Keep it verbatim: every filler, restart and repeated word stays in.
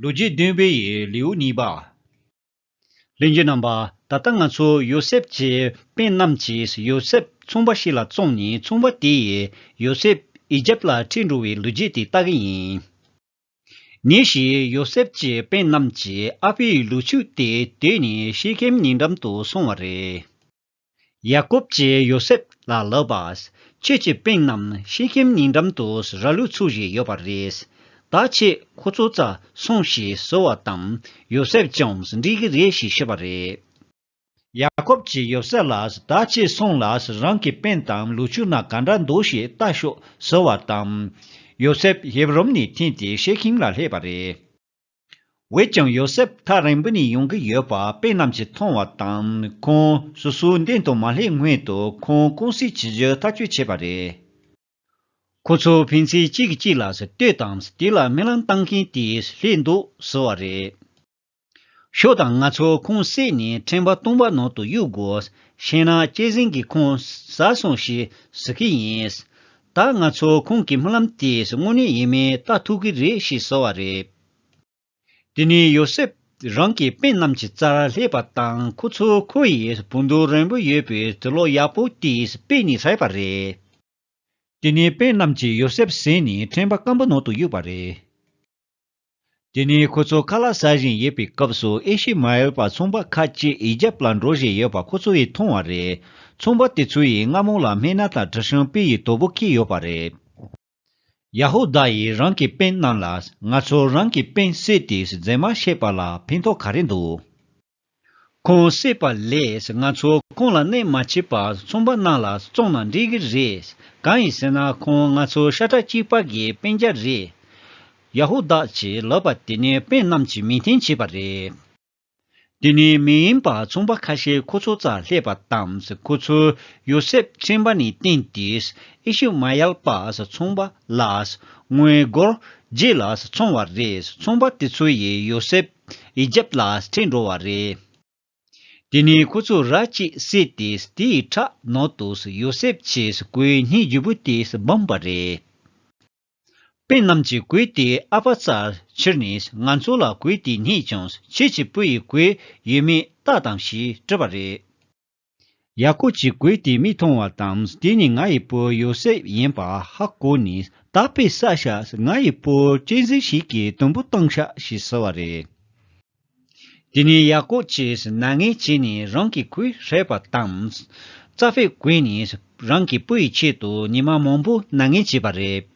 ལོ་རྒྱུས་བདུན་པའི་ལེའུ་གཉིས་པ། ལྷན་རྒྱས་རྣམ་པ། ད་ལྟ་ང་ཚོ་ཡོ་སེབ་ཀྱི་སྤུན་རྣམས་ཀྱིས་ཡོ་སེབ་ཚོང་པ་ཞིག་ལ་བཙོངས་ནས། ཚོང་པ་དེས་ཡོ་སེབ་ཨི་ཇེབ་ལ་ཁྲིད་འགྲོ་བའི་ལོ་རྒྱུས་དེ་ལྟ་གི་ཡིན། ཉིན་ཞིག་ཡོ་སེབ་ཀྱི་སྤུན་རྣམས་ཀྱིས་ཨ་ཕའི་ལུག་ཕྱུགས་དེ་དེད་ནས་ཤེ་ཁེམ་ཉེ་འགྲམ་དུ་སོང་བ་རེད། ཡ་ཀོབ་ཀྱིས་ཡོ་སེབ་ལ་ལབ་པ། ཁྱེད་ཀྱི་སྤུན་རྣམས་ཤེ་ཁེམ་ཉེ་འགྲམ་དུ་ར་ལུག་འཚོ་བཞིན་ཡོད་པ་རེད། ད་ཁྱེད་ཁོ་ཚོ་རྩར་སོང་ཞེས་ཟེར་བ་དང་། ཡོ་སེབ་ཀྱང་འགྲིག་གི་རེད་ཞེས་ཤོད་པ་རེད། ཡ་ཀོབ་ཀྱིས་ཡོ་སེབ་ལ། ད་ཁྱེད་སོང་ལ། རང་གི་སྤུན་དང་ལུག་ཕྱུགས་རྣམས་ག་འདྲ་འདུག་ཞེས་ལྟ་ཤོག་ཟེར་བ་དང་། ཡོ་སེབ་ཧེབ་རོམ་ནས་ཐོན་ཏེ་ཤེ་ཁེམ་ལ་སླེབས་པ་རེད། འོན་ཀྱང་ཡོ་སེབ་ཐག་རིང་པོ་ནས་ཡོང་གི་ཡོད་པ་སྤུན་རྣམས་ཀྱིས་མཐོང་བ་དང་། ཁོང་སོ་སོའི་མདུན་དུ་མ་སླེབས་སྔོན་དུ་ཁོང་རྐང་རྩེད་བྱེད་རྒྱུ་ཐག་གཅོད་བྱས་པ་རེད། ཁོ་ཚོ་ཕན་ཚུན་གཅིག་གིས་གཅིག་ལ་ལྟོས་དང་། དེ་ལ་སྨོན་ལམ་བཏང་མཁན་དེ་སླེབས་འདུག་ཟེར་བ་རེད། ཤོག་དང་། ང་ཚོ་ཁོང་བསད་ནས་ཕྲེང་བ་སྟོང་པ་ནང་དུ་གཡུག་དགོས། བྱས་ན་གཅན་གཟན་གྱིས་ཁོང་ཟ་སོང་ཞེས་ཟེར་གྱི་ཡིན། ད་ང་ཚོ་ཁོང་གི་སྨོན་ལམ་དེ་དངོས་གནས་ཡིན་མིན་ལྟ་ཐུབ་ཀྱི་རེད་ཞེས་ཟེར་བ་རེད། དེ་ནས་ཡོ་སེབ་རང་གི་སྤུན་རྣམས་ཀྱི་རྩར་སླེབས་པ་དང་། ཁོ་ཚོས་ཁོ་ཡི་བོང་རྡོག་རིང་པོ་ཡོད་པའི་དུག་ལོག་ཡག་པོ་དེ་སྤུས་ནས་བཟས་པ་རེད། དེ་ནས་སྤུན་རྣམས་ཀྱིས་ཡོ་སེབ་བསད་ནས་ཕྲེང་བ་སྐམ་པོ་ནང་དུ་གཡུགས་པ་རེད། དེ་ནས་ཁོ་ཚོ་ཁ་ལག་ཟ་བཞིན་ཡོད་པའི་སྐབས་སུ། ཨི་ཤི་མ་ཨེལ་པ་ཚོང་པ་ཁ་ཅིག་ཨི་ཇེབ་ལ་འགྲོ་བཞིན་ཡོད་པ་ཁོ་ཚོ་ཡིས་མཐོང་བ་རེད། ཚོང་པ་དེ་ཚོ་ཡིས་རྔ་མོང་ལ་སྨན་སྣ་དང་དྲི་ཞིམ་སྤོས་ཡི་དོ་པོ་འཁྱེར་ཡོད་པ་རེད། ཡ་ཧུ་དཱ་ཡིས་རང་གི་སྤུན་རྣམས་ལ། ང་ཚོ་རང་གི་སྤུན་བསད་དེ་རྫུན་མ་བཤད་པ་ལ་ཕན་ཐོགས་ག་རེ་འདུག་ཁོང་བསད་པ་ལས་ང་ཚོ་ཁོང་ལ་གནོད་མ་བྱེད་པར་ཚོང་པ་རྣམས་ལ་བཙོངས་ན་འགྲིག་གི་རེད། གང་ཡིན་ཟེར་ན་ཁོང་ང་ཚོ་ཤ་ཁྲག་གཅིག་པ་གི་སྤུན་ཀྱག་རེད། ཡ་ཧུ་དཱ་ཡིས་ལབ་པ་དེ་ནས་སྤུན་རྣམས་ཀྱིས་མོས་མཐུན་བྱས་པ་རེད། དེ་ནས་མི་ཡིན་པ་ཚོང་པ་ཁ་ཤས་ཁོ་ཚོ་རྩར་སླེབས་པ་དང་། ཁོ་ཚོས་ཡོ་སེབ་ཕྲེང་བ་ནས་བཏོན་ཏེ། ཨི་ཤུ་མ་ཡལ་པ་ཚོང་པ་ལ་དངུལ་སྒོར་བརྒྱད་ལ་བཙོངས་པ་རེད། ཚོང་པ་དེ་ཚོ་ཡིས་ཡོ་སེབ་ཨི་ཇེབ་ལ་ཁྲིད་འགྲོ་བ་རེད། དེ་ནས་ཁོ་ཚོས་ར་གཅིག་བསད་དེ། དེའི་ཁྲག་ནང་དུ་ཡོ་སེབ་ཀྱི་གོས་སྙིང་རྗེ་པོ་དེ་སྦངས་པ་རེད། སྤུན་རྣམས་ཀྱིས་གོས་དེ་ཨ་ཕ་རྩར་ཁྱེར་ནས། ང་ཚོ་ལ་གོས་དེ་རྙེད་ཀྱང་ཁྱེད་ཀྱི་བུ་ཡི་གོས་ཡོད་མེད་བལྟ་དང་ཞེས་དྲིས་པ་རེད། ཡ་ཀོབ་ཀྱིས་གོས་དེ་མིག་མཐོང་བ་དང་། དེ་ནི་ང་ཡི་བུ་ཡོ་སེབ་ཡིན་པ་ཧ་གོ་ནས། ད་དཔེ་བསགས་ཤག་ང་ཡི་བུ་གཅན་གཟན་ཞིག་གིས་དུམ་བུ་བཏང་ཤག་ཞེས་ཟེར་བ་རེད། དེ་ནས་ཡ་ཀོབ་ཀྱིས་མྱ་ངན་བྱས་ནས་རང་གི་གོས་ཕྱེས་པ་དང་། རྩྭ་ཕུད་གོན་ནས་རང་གི་བུ་ཡི་ཆེད་དུ་ཉི་མ་མང་པོ་མྱ་ངན་བྱས་པ་རེད།